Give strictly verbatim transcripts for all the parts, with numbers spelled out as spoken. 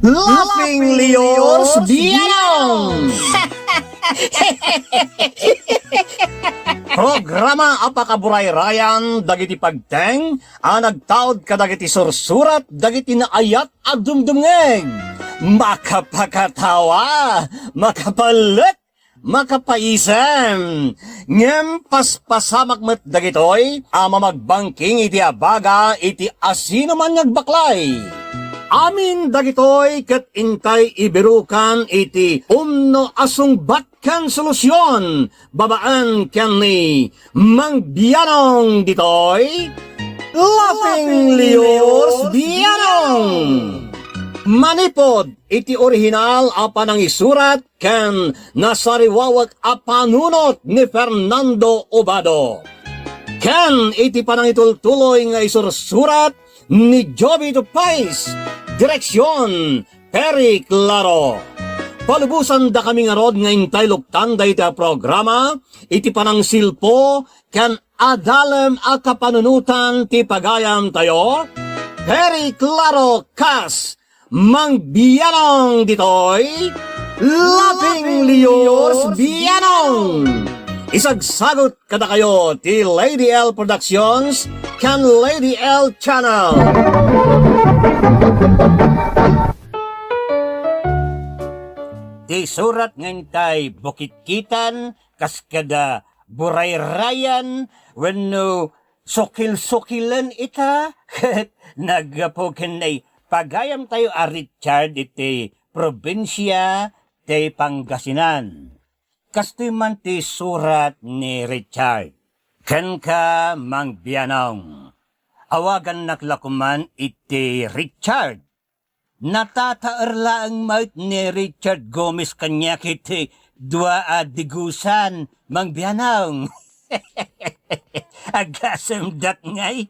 Laughing Leos Bianong! Programa a pakaburayrayan dagiti pagteng a nagtaud kadagiti sursurat dagiti naayat a dumdumngeg. Makapakatawa, makapalet, makapaisem. Ngem paspasamak met dagitoy a mamagbangking iti abaga iti asinoman nga agbaklay. Amin dagitoy ket intay ibirukan iti umno a sungbat ken solusion babaen ken ni Mang Bianong ditoy. Laughing Leos Bianong! Manipud iti orihinal a panangisurat ken nasariwawek a panunot ni Fernando Obado, ken iti panangitultuloy nga isursurat ni Jovito Pais, direksion, Perry Claro. Palubosandakami ngarud nga intay luktan dayta a programa iti panangsilpo ken adalem a kapanunotan ti pagayamtayo. Perry Claro kas Mang Bianong ditoy, Laughing Leos Bianong. Isagsagut kadakayo ti Lady L Productions ken Lady L Channel. Ti surat nga intay bukitkitan kas kada burayrayan wenno sukil-sukilen ita, ket naggapu ken ni pagayamtayo a Richard iti probinsia ti Pangasinan. Kastoy man ti surat ni Richard. Kenka, Mang Bianong. Awagannak la koman iti Richard. Natataer laeng met ni Richard Gomez kaniak iti dua a digusan, Mang Bianong. Agasem dak ngay.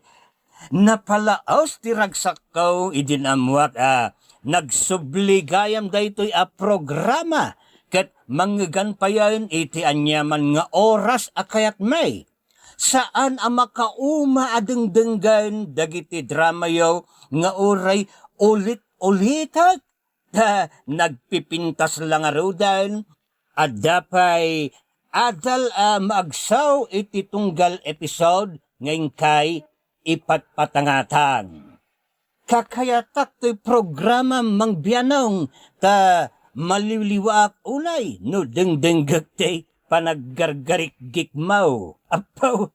Napalaos ti ragsakko idi naammuak a nagsubli gayam daytoy a programa ket mangngegan payen iti aniaman nga oras a kayatmi. Saan a makauma a dengdenggen dagiti dramayo nga uray ulit-ulitek ta nagpipintas la ngaruden. Adda pay adal a maagsaw iti tunggal episode nga inkay ipatpatangatan. Kakayatak toy programa, Mang Bianong, ta maliwliwaak unay no dengdenggek ti panaggargarikgikmo. Apo,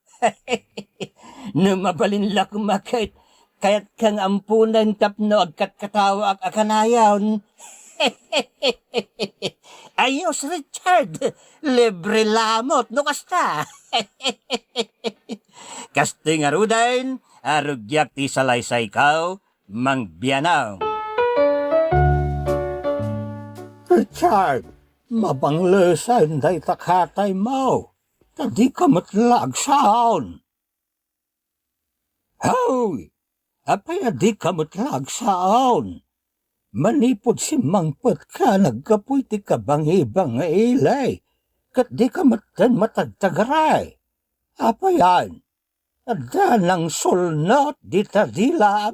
no mabalin la koma ket kayatka nga amponen tapno agkatkatawaak a kanayon. Ayos, Richard! Libre lamot no kasta! Kastoy ngaruden a rugiak ti salaysayko, Mang Bianong. Richard, mabanglesen dayta kataymo, ta dika met la agsaon. Hoy! Apay a dika met la agsaon? Manipud simmangpetka, naggapu iti kabangibang nga ili, ket dika metten matagtagaray. Apayan? Adda nangsulnot dita dilam?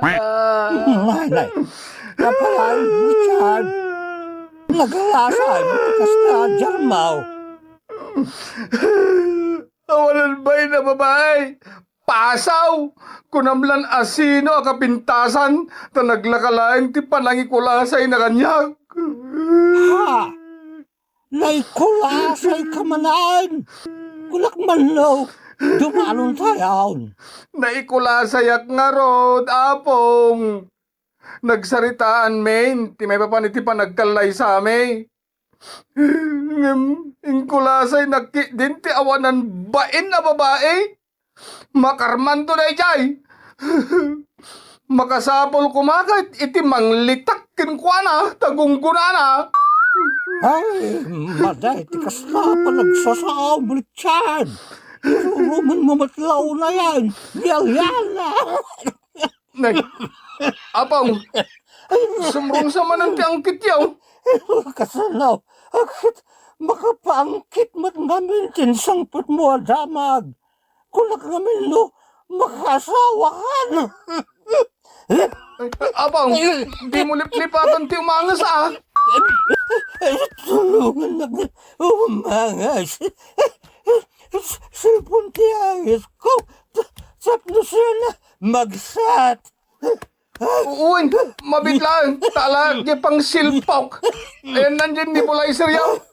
Nay, nay. Apayan, Richard? Nagalasaen ti kasta a diarmaw. Awanan bain a babai. Pasaw! Kunam lan a sino a kapintasan, ta naglaka laeng ti panangikulasayna kaniak. Ha? Naikulasayka manen? Kunak man no, dumalontayon. Naikulasayak ngarud, Apong. Nagsaritaanmin ti maipapan iti panagkallaysami. Ngem inkulasay nakitdin ti awanan bain a babai. Makarmanto daydiay. Makasapul koma ket iti manglitak kenkuana ta gunggonana. Ay, madi ti kasla a panagsasaom, Richard. Irurumenmo met la unayen. Yal, yal. Nay, Apong, sumrungsa manen ti angkityo. Kasano? Ket makapaangkit met ngamin ti insangpetmo a damag. Kunak ngamin no makaasawakan. Ay, Apong, dimo liplipatan ti umanges, a. Tulongannak nga umanges. Cellphone ti angesko. Tapno siya na magsat. Uy, mabit laeng, ta ala diay pangsilpok. Ayanna diay nebulizer-yo.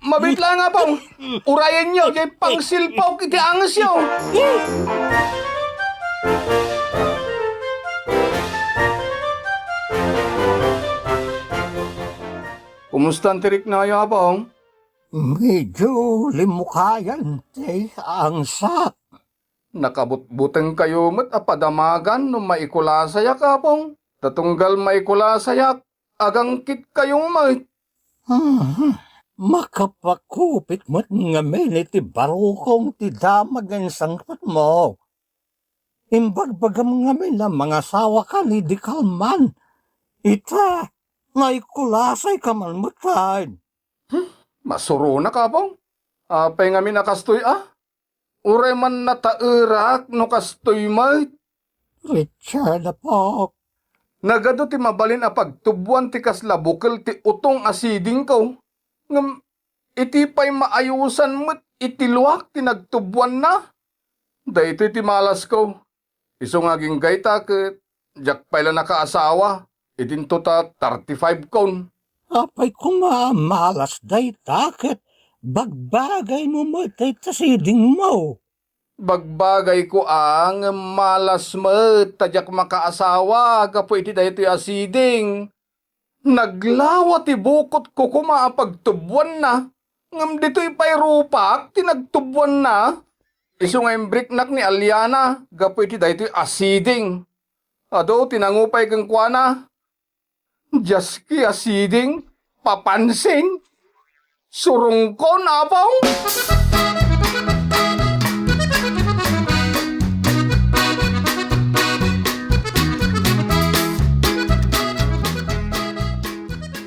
Mabit laeng, Apong. Urayenyo diay pangsilpok iti angesyo. Kumusta ti riknayo, Apong? Medyo limukayan ti angsak. Nakabutbutengkayo met a padamagan no maikulasayak, Apong. Ta tunggal maikulasayak, agangkitkayo met. Hmm, makapakupit met ngamin iti barukong ti damag nga insangpetmo. Imbagbagam ngamin a mangasawakan idi kalman. Ita, naikulasayka man met. Hmm, masuronak, Apong. Apay ngamin a kastoy, a? Uray man nataerak no kastoy met. Richard, apok. Nagadu ti mabalin a pagtuboan ti kasla bukel ti utong a sidingko. Ngem iti pay maayosan met iti luak ti nagtuboanna. Daytoy ti malasko. Isu nga agingga ita ket diak pay la nakaasawa. Idinto ta thirty-five kon. Apay koma a malas dayta ket bagbagaymo met dayta sidingmo? Bagbagayko a ngem malas met ta diak makaasawa gapu iti daytoy a siding. Naglawa ti bukotko koma a pagtuboanna, ngem ditoy pay rupak ti nagtuboanna. Isu nga imbriknak ni Aliana gapu iti daytoy a siding. Adu ti nangupay kenkuana. Diaski a siding, papansin. Surongkon, Apong!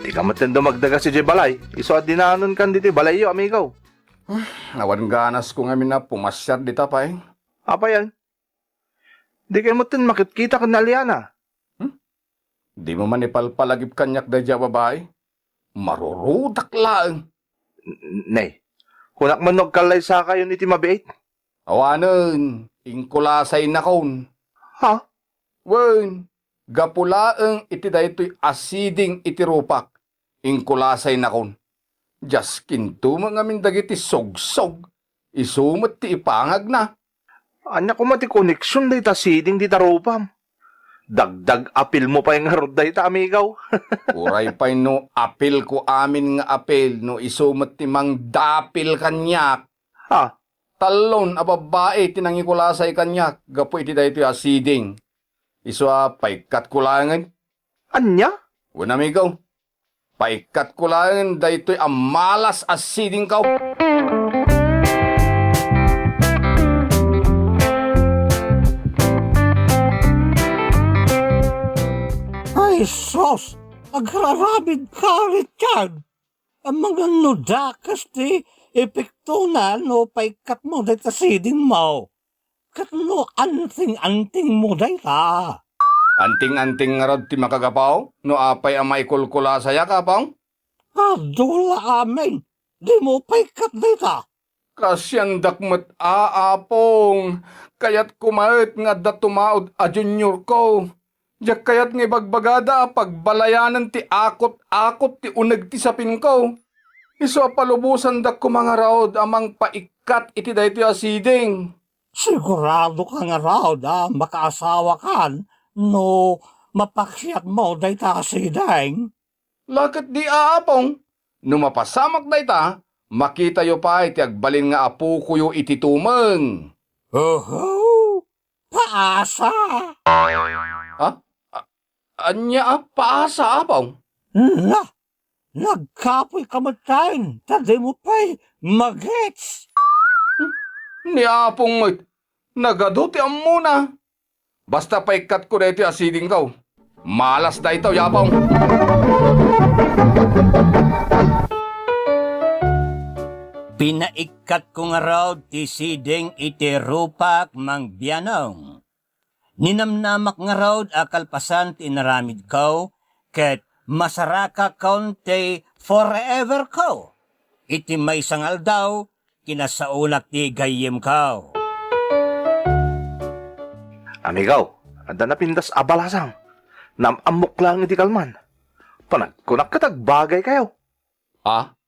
Dika metten dumagdagas idiay balay, isu a dinanonkan ditoy balayyo, amigo. Awan ganasko ngamin a pumasiar dita pay. Apay aya? Dikay metten makitkita ken ni Aliana. Hmm? Dimo man ipalpalagip kaniak daydiay a babai? Marurudak laeng. N-, ne, kunak man no agkallaysakayon iti mabiit? Awanen, inkulasaynakon. Ha? Wen, gapu laeng iti daytoy a siding iti rupak, inkulasaynakon. Diaskinto met ngamin dagiti sogsog, isu met ti ipangagna. Ania koma ti koneksion dayta siding dita rupam? Dagdag apilmo pay ngarud dayta, amigaw. Uray pay no apilko amin nga apil no isu met ti mangdapil kaniak. Ha? Talon a babbai ti nangikulasay kaniak gapu iti daytoy a siding. Isu a paikkatko laengen. Ania? Wen, amigo. Paikkatko laengen daytoy a malas a sidingko. Ay, sus! Agraramidka, Richard! Amangan no dakes ti epektona no paikkatmo dayta sidingmo. Ket no anting-antingmo dayta. Anting-anting ngarud ti makagapu no apay a maikulkulasayak, Apong? Adu la amin. Dimo paikkat dayta. Kasiandak met a, Apong. Kayatko met nga adda tumaud a juniorko. Diak kayat nga ibagbagada a pagbalayanen ti akot-akot ti uneg ti sapinko. Isu a palubosandak koma ngarud a mangpaikkat iti daytoy a siding. Siguradoka ngarud a makaasawakan no mapaksiatmo dayta a siding? Laket di a, Apong. No mapasamak dayta, makitayo pay ti agbalin nga apokoyo iti tumeng. Oho! Paasa! Ha? A-, ania a paasa, Apong? Na, nagkapuyka metten, ta dimo pay magets. Ni Apong met, nagadu ti ammona. Basta paikkatko daytoy a sidingko. Malas daytoy, Apong. Pinaikkatko ngarud ti siding iti rupak, Mang Bianong. Ninamnamak ngarud a kalpasan ti inaramidko, ket masarakakon ti foreverko. Iti maysa nga aldaw, kinasaonak ti gayyemko. Amigaw, adda napintas a balasang. Naam-ammok laeng iti kalman. Panagkunak ket agbagaykayo. Ah?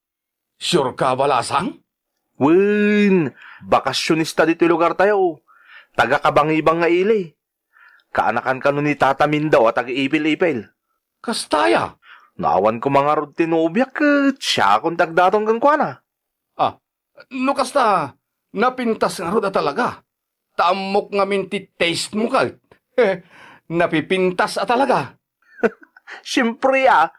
Sure ka, balasang? Wen, bakasionista ditoy lugartayo. Taga-Kabangibang nga ili. Kaanakan kano ni Tata Mindaw a taga-Ipil-Ipil. Kasta aya? No awan koma ngarud ti nobiak ket siakon ti agdaton kenkuana. Ah, no kasta, napintas ngarud a talaga. Ta ammok ngamin ti taste mo ket. Napipintas a talaga. Siempre a,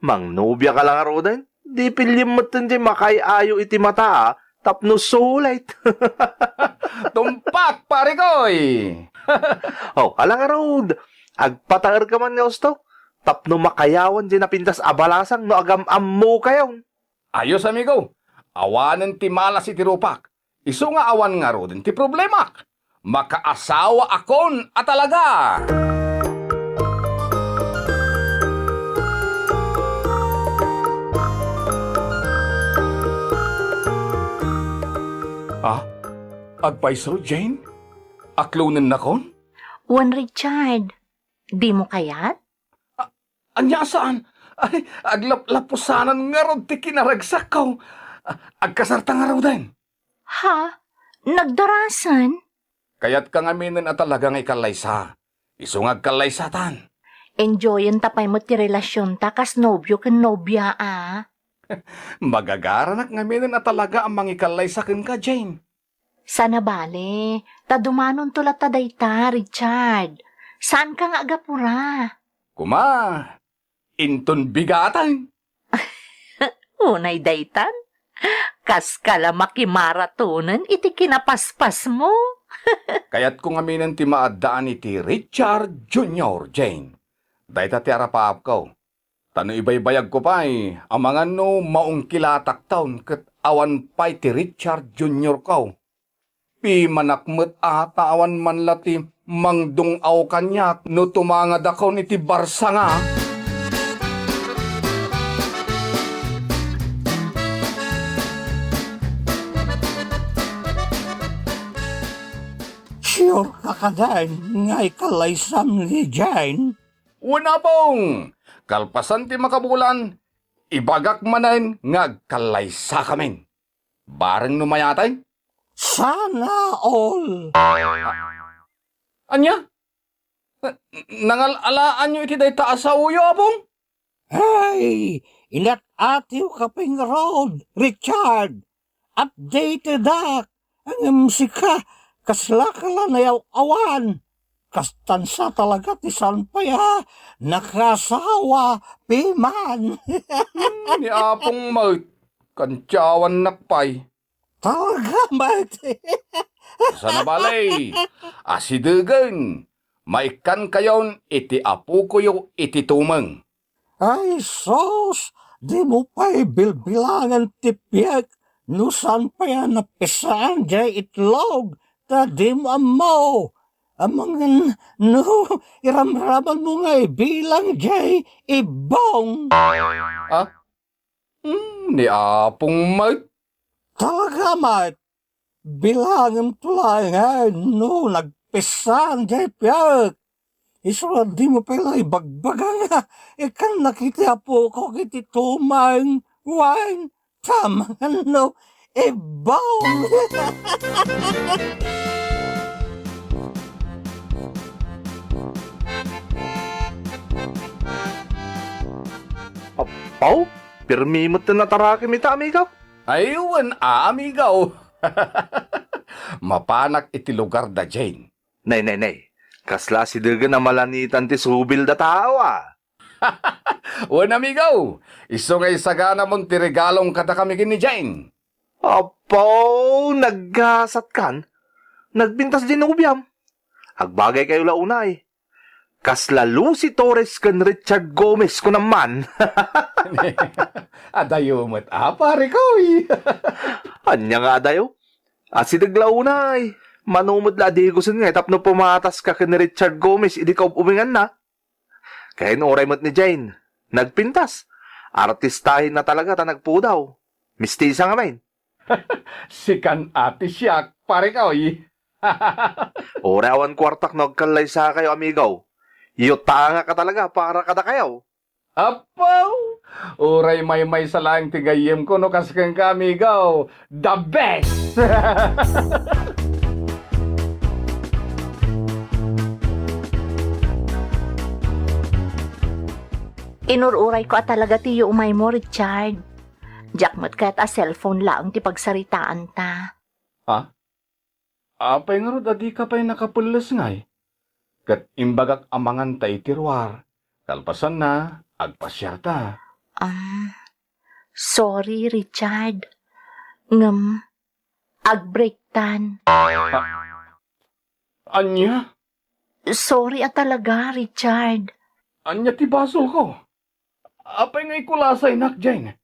mangnobiaka la ngaruden. Di piliem metten ti makaay-ayo iti mata a, tapno sulit. Tumpak, pare koy! Oh, ala ngarud, agpataerka man nga usto, tapno makayawan ti napintas a balasang no agam-ammokayon. Ayos, amigo. Awanen ti malas iti rupak. Isu nga awan ngaruden ti problemak. Makaasawaakon a talaga. Ah? Agpayso, Jane? Aklonennakon? Wen, Richard. Dimo kayat? A-, ania a saan? Ay, aglaplapusanan ngarud ti kinaragsakko. A-, agkasarta ngaruden. Ha? Nagdarasan? Kayatka ngaminen a talaga nga ikallaysa. Isu nga agkallaysatan. Enjoyenta pay met ti relasionta kas nobio ken nobia a. Magagaranak ngaminen a talaga a mangikallaysa kenka, Jane. Sana bale, ta dumanonto latta dayta, Richard. Saanka nga agapura? Kuma, inton bigaten. Unay daytan, kaska la makimaratonen iti kinapaspasmo. Kayatko ngaminen ti maaddaan iti Richard Junior, Jane. Dayta ti arapaapko. Ta no ibaybayagko pay, amangan no maungkilatakton ket awan pay ti Richard Junior ko. Pimanak met a ta awan man la ti mangdung-aw kaniak no tumangadakon iti Barca nga. Sure ka kadi nga ikalaysam ni Jane? Wen, Apong! Kalpasan ti makabulan, ibagak manen nga agkallaysakamin. Bareng no mayatay? Sana all! Ania? Na-, nangal-alaanyo iti dayta a saoyo, Apong? Hey! Inat-atiw ka pay ngarud, Richard! Updated ak! Ngem sika, kaslaka la nayaw-awan? Kastan sa talaga ti saan pay a nakaasawa, piman. Hmm, ni Apong met, kantiawannak pay. Talaga met. Sana bale, asidegen, maikkankayon iti apokoyo iti tumeng. Ay, sus! Dimo pay bilbilangen ti piek no saan pay a napisaan jay itlog, ta dimo ammo. Amangan no iramramanmo nga ibilang jay ibong. Ah? Hmm, ni Apong met. Talaga met. Bilangem to laengen no nagpisaan jay piek. Isu a dimo pay la ibagbaga nga ikkannak iti apokok iti tumeng wen ta amangan no ibong. Apo, pirmi met ti natarakim ita, amigo. Ay, wen a, amigo. Mapanak iti lugar da Jane. Nay, nay, nay. Kasla asidegen a malanitan ti subil da tao, a. Wen, amigo. Isu nga isaganamon ti regalom kadakami ken ni Jane. Apo, naggasatkan. Nagpintas di nobiam. Agbagaykayo la unay. Kasla Lucy Torres ken Richard Gomez, kunam man. Adayo met a, pare koy. Ania nga adayo? Asideg la unay. Mano met la a dagusen ngay tapno pumataska ken ni Richard Gomez idi kaub-ubinganna. Ken uray met ni Jane, nagpintas. Artistahenna talaga ta nagpudaw. Mistisa ngamin. Sikan a ti siak, pareko, eh. Uray awan kuartak no agkallaysakayo, amigo. Yutangaka talaga para kadakayo. Apo! Uray maymaysa laeng ti gayyemko no kas kenka, amigo. The best! Inur-urayko a talaga ti yumaymo, Richard. Diak met kayat a cellphone laeng ti pagsaritaanta. Ha? Apay ngarud a dika pay nakapelles ngay? Ket imbagak a manganta iti ruar. Kalpasanna, agpasiarta. Ah, sorry, Richard. Ngem, agbreaktan. Ania? Sorry a talaga, Richard. Ania ti basolko? Apay nga ikulasaynak, Jane?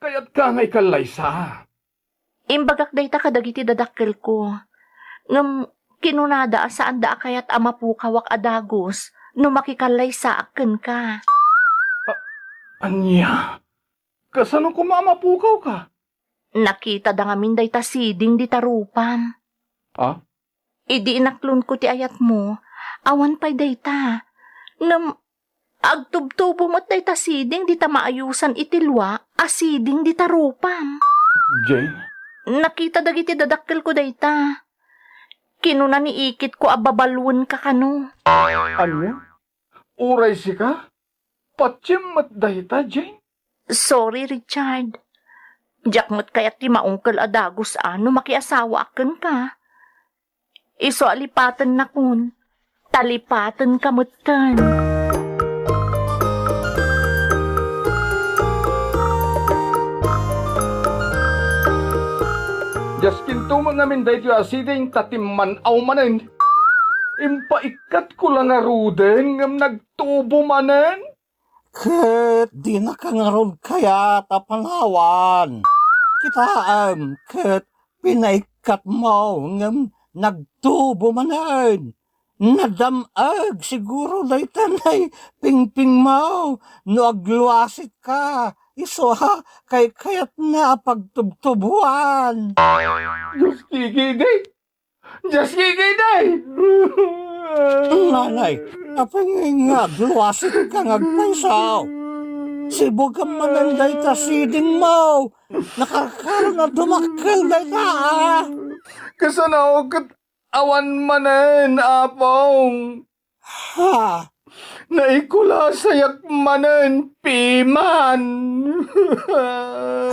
Kayatka nga ikallaysa. Imbagak dayta kadagiti dadakkelko. Ngem kinunada a saanda a kayat a mapukawak a dagus no makikallaysaak kenka. A-, ania? Kasano koma a mapukawka? Nakitada ngamin dayta siding dita rupam. Ah? Idi inaklonko ti ayatmo, awan pay dayta. Ngem agtubtubo met dayta siding dita maayusan iti lua a siding dita rupam. Jane? Nakita dagiti dadakkelko dayta. Kinuna ni ikitko a babaluenka kano. Ania? Uray sika? Patiem met dayta, Jane? Sorry, Richard. Diak met kayat ti maungkel a dagus a no makiasawaak kenka. Isu a lipatennakon, ta lipatenka metten. Diaskinto met ngamin daytoy a siding ta timman-aw manen. Impaikkatko la ngaruden ngem nagtubo manen. Ket dinaka ngarud kayat a panawan. Kitaem, ket pinaikkatmo ngem nagtubo manen. Nadam-eg siguro dayta nay pingpingmo no agluasitka. Isu a kaykayatna a pagtubtubuan. Dios, kikidi! Dios, kikidi! Nanay, apay nga agluasitka nga agpayso? Sibugem manen dayta sidingmo. Nakarkaron a dumakkel dayta, a. Kasano ket awan manen, Apong? Ha? Naikulasayak manen piman.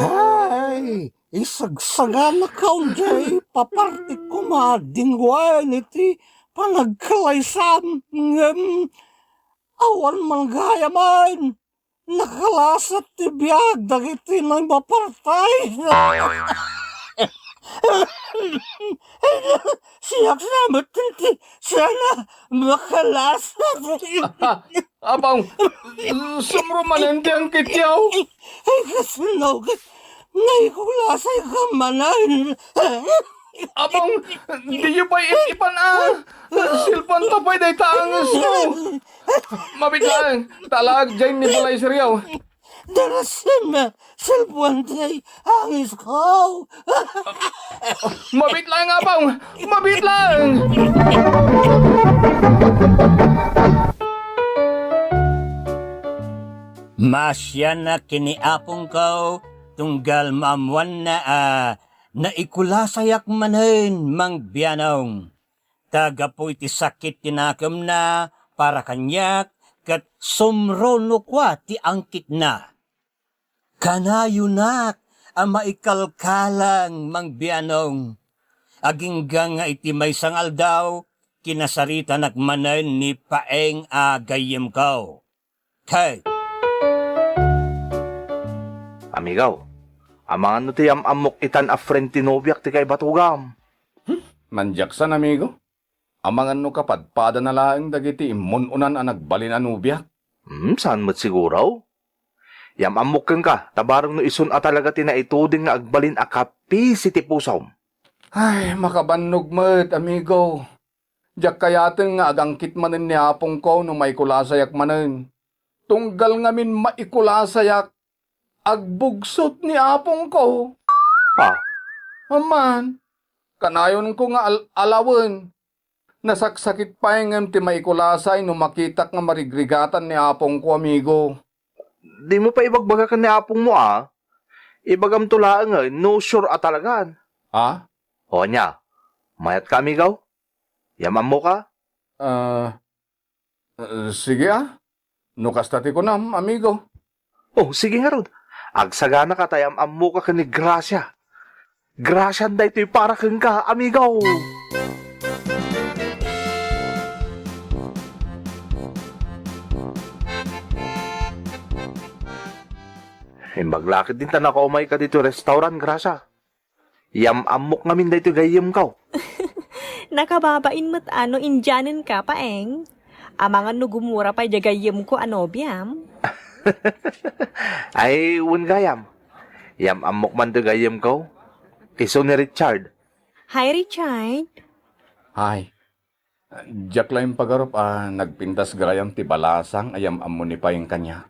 Ay, isagsaganaka unjay paparti koma dingwen iti panagkalaysam, ngem awan man gayamen. Nakalasat ti biag dagiti naimaparti. Siak sa met ti siak a makalasat. Apong, sumro manen ti angkityo. Ay, kasino ket naikulasayka manen. Apong, diyo pay ip-ipan a. Silpanta pay dayta a angesko. Mabit laeng, talaag diay ni balay seryo. Darasim, silpanta a angesko. Mabit laeng, Apong! Mabit laeng! Maasianak ken ni apongko, tunggal maammoanna a naikulasayak manen, Mang Bianong. Ta gapu iti sakit ti nakemna para kaniak, ket sumro no kua ti angkitna. Kanayonak a maikalkalang, Mang Bianong. Agingga nga iti maysa nga aldaw, kinasaritanak manen ni Paeng a gayyemko. Hey! Amigo, amangan no ti am-ammok itan a friend ti nobiak ti kaibatugam. Hmm? Mandiaksan, amigo. Amangan no kapadpadana laeng dagiti immun-unan a nagbalin a nobiak. Hmm, saan met siguro? Yam-ammok kenka, ta bareng no isun a talaga ti naituding nga agbalin a kapisi ti pusom. Ay, makabannog met, amigo. Diak kayaten nga agangkit manen ni apongko no maikulasayak manen. Tunggal ngamin maikulasayak, agbugsot ni apongko. Ah. Amman, kanayonko nga al-, alawen. Nasaksakit pay ngem ti maikulasay no makitak nga marigrigatan ni apongko, amigo. Dimo pay ibagbaga ken ni apongmo, a? Ibagamto laeng, eh, no sure a talagan. Ha? O ania, mayatka, amigo? Yam-ammoka? Ah, eh, sige, a. No kasta ti kunam, amigo. Oh, sige ngarud. Agsaganaka ta yam-ammoka ken ni Gracia. Gracia daytoy para kenka, amigo. Imbag la ketdin ta nakaumayka ditoy restaurant, Gracia. Yam-ammok ngamin daytoy gayyemko. Nakababain met a no Indianenka, Paeng. Amangan no gumura pay diay gayyemko a nobiam. Ay, wen gayam. Yam-ammok man toy gayyemko. Isu ni Richard. Hi, Richard. Hi. Diak la impagarup a nagpintas gayam ti balasang a yam-ammo ni Paeng kaniak.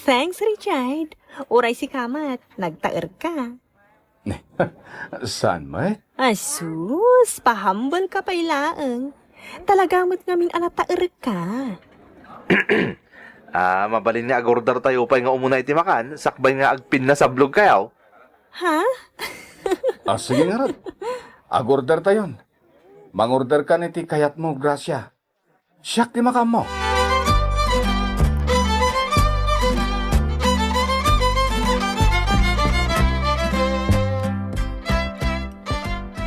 Thanks, Richard. Uray sika met, nagtaerka. Saan met? Asus, pahambelka pay laeng. Talaga met ngamin a nataerka. Ah, mabalin nga agorder tayo pay nga umuna iti makan, sakbay nga agpinnasablog kayo. Ha? Ah, sige ngarud. Agorder tayon. Mangorder ka iti kayatmo, Gracia. Siak ti makaammo.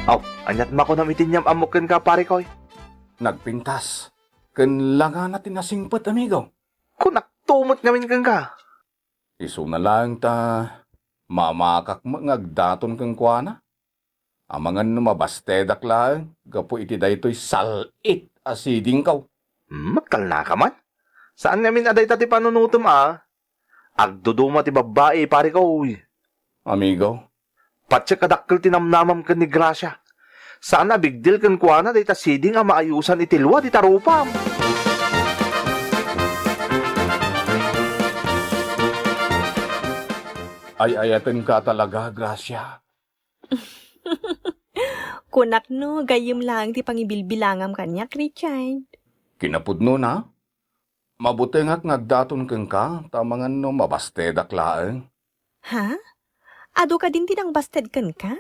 Aw, aniat makunam iti yam-ammok kenka, pare koy? Nagpintas. Ken langana ti nasingpet, amigo. Kunakto met ngamin kenka. Isuna laeng ta mamakak met nga agdaton kenkuana. Amangan no mabastedak laeng gapu iti daytoy sal-it a sidingko. Hmm, agtalnaka man? Saan ngamin a dayta ti panunotem a? Agduduma ti babbai, pare koy. Amigo, patiek a dakkel ti namnamam ken ni Gracia. Saan a big deal kenkuana dayta siding a maayusan iti lua dita rupam. Ay-ayatenka talaga, Gracia. Kunak no, gayyem laeng ti pangibilbilangam kaniak, Richard. Kinapudnona, mabutengak nga agdaton kenka, ta amangan no mabastedak laeng. Ha? Adu kadin ti nangbasted kenka?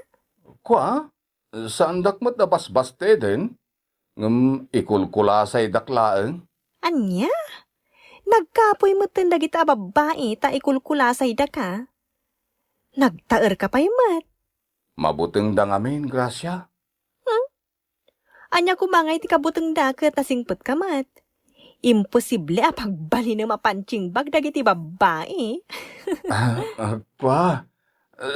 Kua, saandak met a basbasteden, ngem ikulkulasaydak laeng. Ania? Nagkapuy metten dagita a babbai ta ikulkulasaydaka. Nagtaerka pay met. Mabutengda ngamin, Gracia. Hmm? Ania koma ngay ti kabutengda ket nasingpetka met? Imposible a pagbalinem a punching bag dagiti babbai. Ah, ah, kua,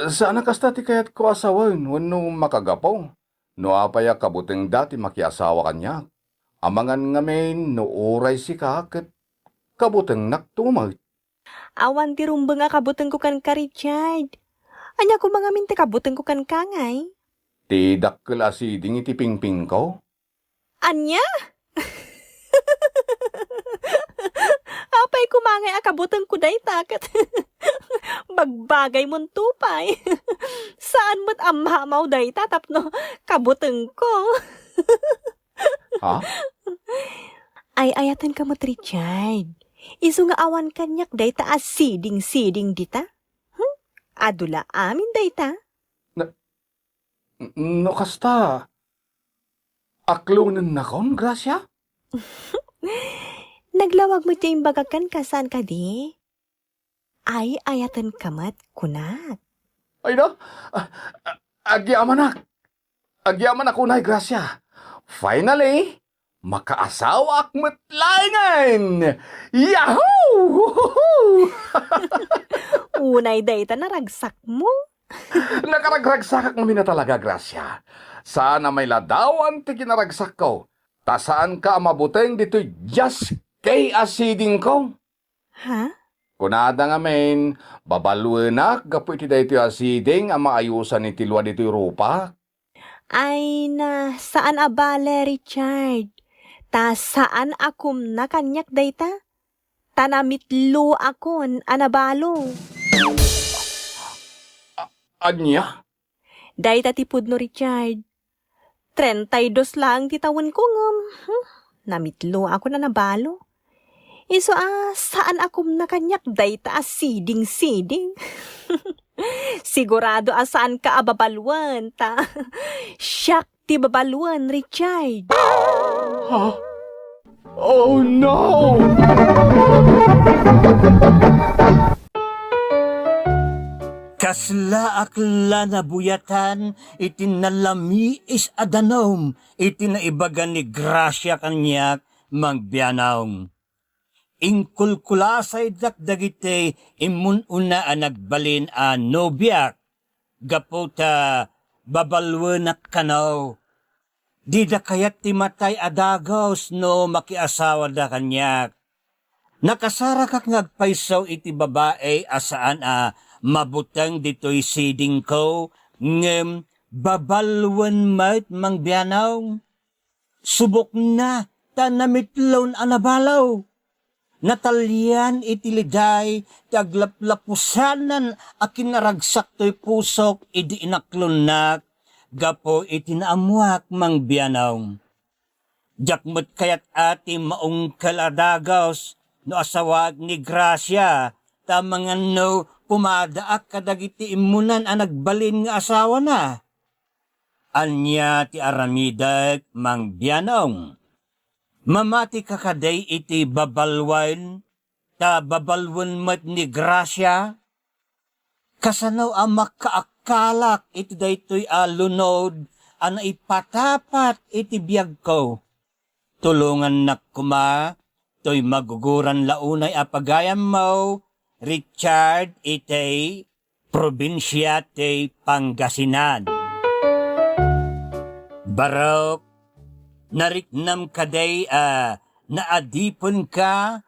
saan a kasta ti kayatko a sawen wenno makagapu no apay a kabutengda ti makiasawa kaniak. Amangan ngamin no uray sika ket kabutengnakto met. Awan ti rumbeng a kabutengko kenka, Richard. Ania koma ngamin ti kabutengko kenka ngay? Ti dakkel a siding iti pingpingko. Ania? Apay koma ngay a kabutengko dayta ket bagbagaymonto pay. Saan met a mamaw dayta tapno kabutengko. Ha? Ay-ayatenka met, Richard. Isu nga awan kaniak dayta a siding-siding dita. Hmm? Adu la amin dayta. Na, no kasta, aklonennakon, Gracia? Naglawag met ti imbagak kenka, saan kadi? Ay-ayatenka met, kunak. Ay na, a-, a-, agyamanak. Agyamanak unay, Gracia. Finally, makaasawaak met laengen. Yahoo! Woohoo! Unay dayta naragsakmo. Nakaragragsakak ngamin a talaga, Gracia. Saan a mailadawan ti kinaragsakko. Ta saanka a mabuteng ditoy dies K a sidingko. Ha? Kunada ngamin, babaluenak gapu iti daytoy a siding a maayusan iti lua ditoy rupak. Ay na, saan a bale, Richard. Ta saan a kumna kaniak dayta. Ta namitloakon a nabalo. A-, ania? Dayta ti pudno, Richard. Treinta y dos laeng ti tawenko ngem, hmm, namitloakon a nabalo. Isu a saan a kumna kaniak dayta a siding-siding. Sigurado a saanka a babaluen, ta siak ti babaluen, Richard. Ha? Oh, no! Kaslaak la nabuyatan iti nalamiis a danum iti naibaga ni Gracia kaniak, Mang Bianong. Inkulkulasaydak dagiti immun-una a nagbalin a nobiak gapu ta babaluenak kano. Dida kayat ti matay a dagus no makiasawada kaniak. Nakasarakak nga agpayso iti babai a saan a mabuteng ditoy sidingko, ngem babaluen met, Mang Bianong. Subokna ta namitlon a nabalo. Natalian iti liday ti aglaplapusanan a kinaragsak toy pusok idi inaklonnak gapu iti naammoak, Mang Bianong. Diak met kayat a ti maungkel a dagus no asawaek ni Gracia, ta manganno pumadaak kadagiti immunan a nagbalin nga asawana. Ania ti aramidek, Mang Bianong? Mamatika kadi iti babaluen, ta babaluen met ni Gracia? Kasano a makaakkalak iti daytoy a lunod a naipatapat iti biagko? Tulongannak koma toy maguguran la unay a pagayammo, Richard, iti probinsia ti Pangasinan. Barok, nariknam kadi a naadipenka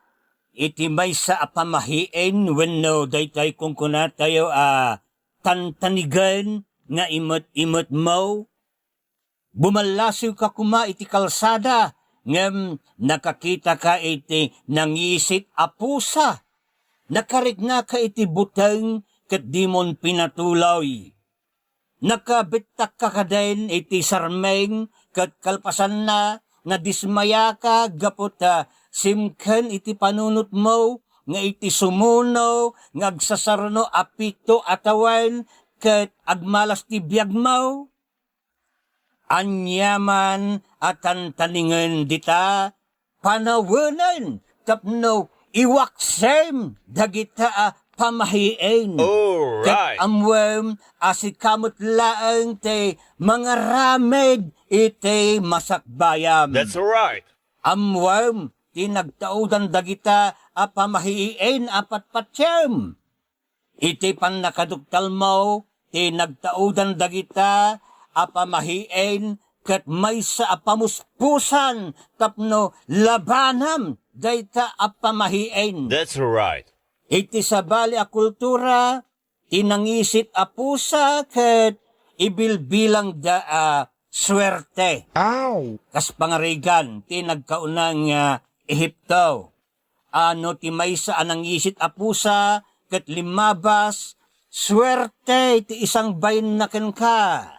iti maysa a pamahiin wenno daytoy kunkunatayo a tantanigen nga imet-imetmo? Bumallasiwka koma iti kalsada, ngem nakakitaka iti nangisit a pusa. Nakariknaka iti buteng ket dimon pinatuloy. Nakabettakka kadin iti sarming ket kalpasanna, nadismayaka gapu ta simken iti panunotmo nga iti sumuno nga agsasarno a pito a tawen ket agmalas ti biagmo. Aniaman a tantaningen dita, panawenen tapno iwaksem dagita a pamahiin. All right. Ket ammoem a sika met laeng ti mangaramid iti masakbayam. That's right. Ammoem ti nagtaudan dagita a pamahiin a patpatiem. Iti pannakaduktalmo ti nagtaudan dagita a pamahiin ket maysa a pamuspusan tapno labanam dayta a pamahiin. That's right. Iti sabali a kultura, ti nangisit a pusa ket ibilbilangda a suerte. Aw! Kas pangarigan ti nagkauna nga Ehipto. A no ti maysa a nangisit a pusa ket limmabas, suerte ti isangbayenna kenka.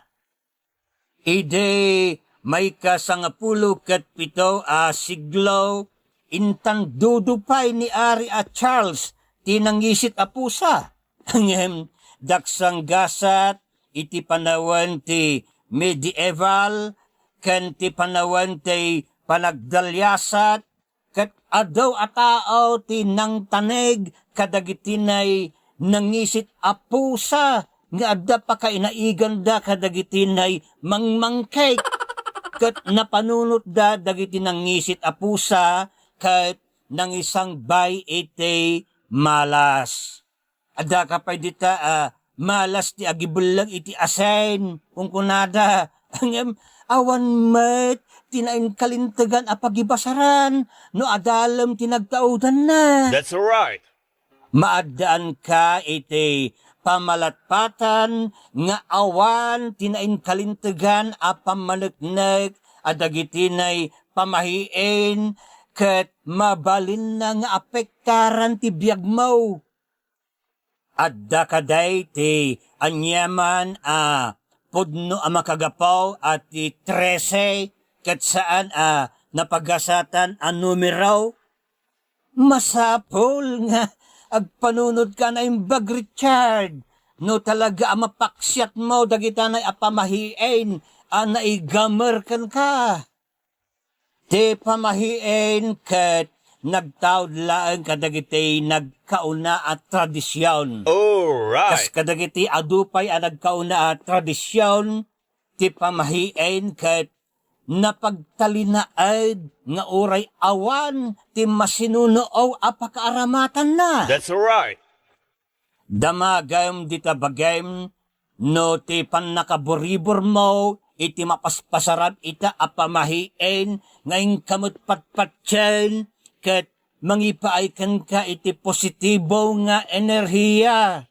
Idi maikasangapulo ket pito a siglo, intandudo pay ni Ari a Charles ti nangisit a pusa. Ngem daksang gasat iti panawen ti medieval ken ti panawen ti panagdaliasat, ket adu a tao ti nangtaneg kadagiti nay nangisit a pusa nga adda pakainaiganda kadagiti nay mangmangkek, ket napanunotda dagiti nangisit a pusa ket nangisangbay iti malas. Adda ka pay dita a malas ti agibelleg iti asen, kunkunada. Ngem awan met ti nainkalintegan a pagibasaran no adalem ti nagtaudanna. That's right. Maaddaanka iti pamalatpatan nga awan ti nainkalintegan a pammaneknek a dagiti nay pamahiin ket mabalinna nga apektaran ti biagmo. Adda kadi ti aniaman a pudno a makagapu a ti trese ket saan a napagasatan a numero? Masapul nga agpanunot ka naimbag, Richard, no talaga a mapaksiatmo dagita nay a pamahiin a naigamer kenka. Ti pamahiin ket nagtaud laeng kadagiti nagkauna a tradision. Alright. Kas kadagiti adu pay a nagkauna a tradision, ti pamahiin ket napagtalinaed nga uray awan ti masinunuaw a pakaaramatanna. That's right. Damagem dita bagim no ti pannakaburiburmo iti mapaspasaran ita a pamahiin nga inka met patpatien ket mangipaay kenka iti positibo nga enerhiya.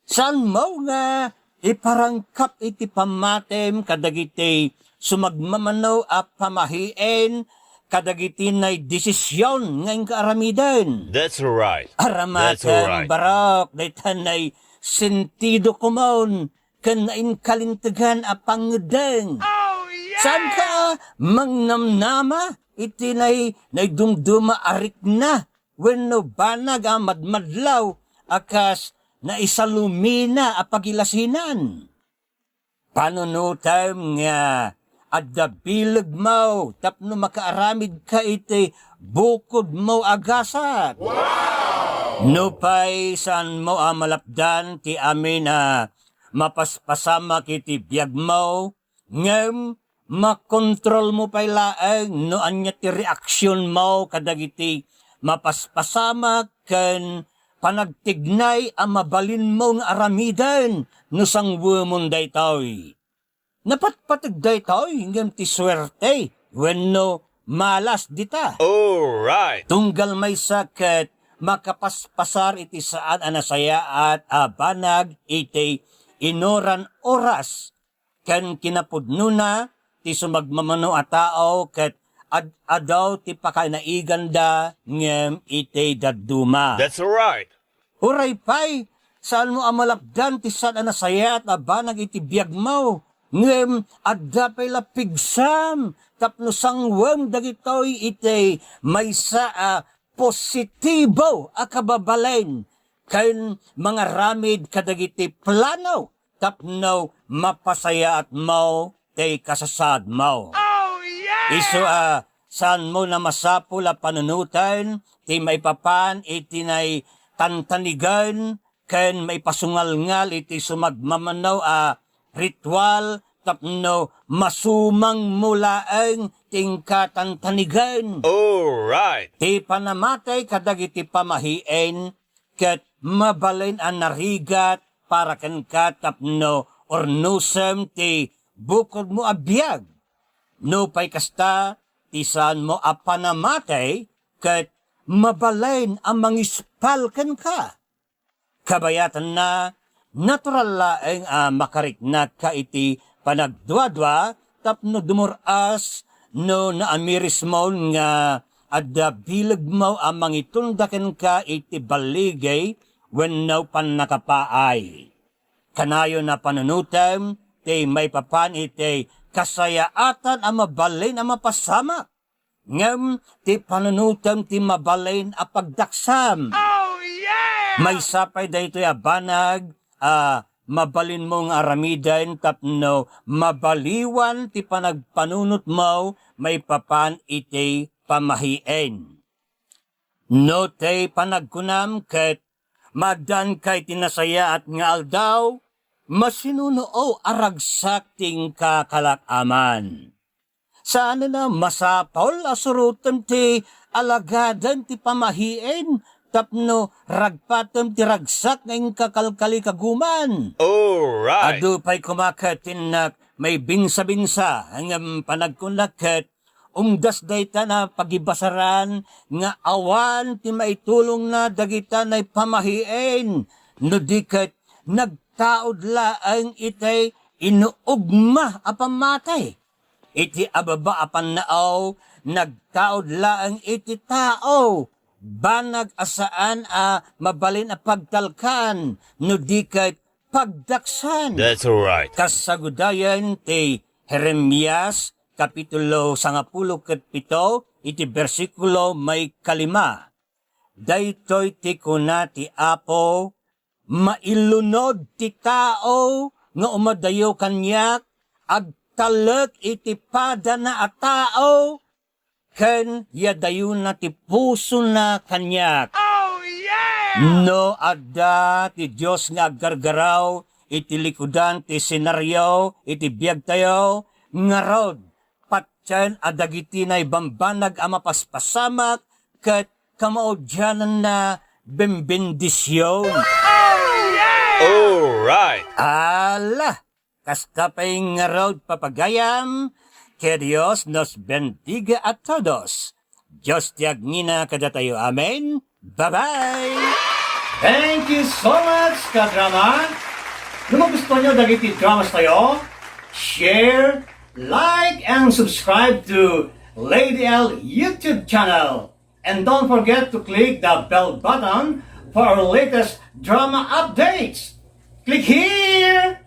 Saanmo nga iparangkap iti pammatim kadagiti sumagmamano a pamahiin kadagiti nay desisyon nga inka aramiden. That's right. Aramatem, That's right. Barok, dayta nay sentido komon ken nainkalintegan a pangngeddeng. Oh, yeah! Saanka mangnamnama iti nay, naidumduma a rikna wenno banag a madmadlaw a kas naisalumina a pagilasinan. Panunotem nga adda bilegmo tapno makaaramidka iti bukodmo a gasat. Wow! Nupay saanmo a malapdan ti amin a mapaspasamak iti biagmo, ngem makontrolmo pay laeng no ania ti reaksionmo kadagiti mapaspasamak ken panagtignay a mabalinmo nga aramiden no sangwemon daytoy. Napatpateg daytoy ngem ti suerte wenno malas dita. Alright. Tunggal maysa ket makapaspasar iti saan a nasayaat a banag iti inuran oras ken kinapudnona ti sumagmamano a tao ket ad-adaw ti pakainaiganda ngem iti dadduma. That's right. Uray pay, saanmo a malapdan ti saan a nasayaat a banag iti biagmo, ngem adda pay la pigsam tapno sangwem dagitoy iti maysa a positibo a kababalin ken mangaramid kadagiti plano tapno mapasayaatmo ti kasasaadmo. Oh, yeah! Isu a saanmo a masapul a panunoten ti maipapan iti naitantanigen ken maipasungalngal iti sumagmamano a ritual tapno masumangmo laeng ti inka tantanigen. Alright. Ti panamatay kadagiti pamahiin ket mabalin a narigat para kenka tapno urnosem ti bukodmo a biag. Nupay kasta, ti saanmo a panamatay ket mabalin a mangispal kenka. Kabayatanna, natural laeng a makariknaka iti panagduadua tapno dumur-as no naamirismon nga adda bilegmo a mangitunda kenka iti balligi wenno pannakapaay. Kanayon a panunotem ti maipapan iti kasayaatan a mabalin a mapasamak. Ngem ti panunotem ti mabalin a pagdaksam. Oh, yeah! Maysa pay daytoy a banag a mabalinmo nga aramiden tapno mabaliwan ti panagpanunotmo maipapan iti pamahiin. No ti panagkunam ket maaddaanka iti nasayaat nga aldaw, masinunuaw a ragsak ti inka kalak-aman. Saanen a masapul a surotem ti alagaden ti pamahiin tapno ragpatem ti ragsak nga inka kalkalikaguman. Alright. Adu pay koma ket ti innak maibinsa-binsa ngem panagkunak ket umdas dayta a pagibasaran nga awan ti maitulongna dagita nay pamahiin no di ket nagtaud laeng iti inuugma a pammati. Iti ababa a pannaaw, nagtaud laeng iti tao, banag a saan a mabalin a pagtalkan no di ket pagdaksan. That's right. Kasagudayan ti Jeremias, kapitulo sangapulo ket pito, iti bersikulo may kalima. Daytoy ti kuna ti Apo, mailunod ti tao nga umadayo kaniak, agtalek iti padana a tao, ken yadayona ti pusona kaniak. Oh, yeah! No adda ti Dios nga aggargaraw iti likudan ti senaryo iti biagtayo, ngarud, patien a dagiti naibambanag a mapaspasamak ket kamaudiananna, bembendision. Oh, yeah! All right. Ala, kasta pay ngarud, papagayam, que Dios nos bendiga a todos. Dios ti agngina kadatayo. Amen. Bye-bye! Thank you so much, kadrama! No magustuhan nyo dagiti dramas tayo, share, like, and subscribe to Lady L YouTube channel. And don't forget to click the bell button for our latest drama updates. Click here!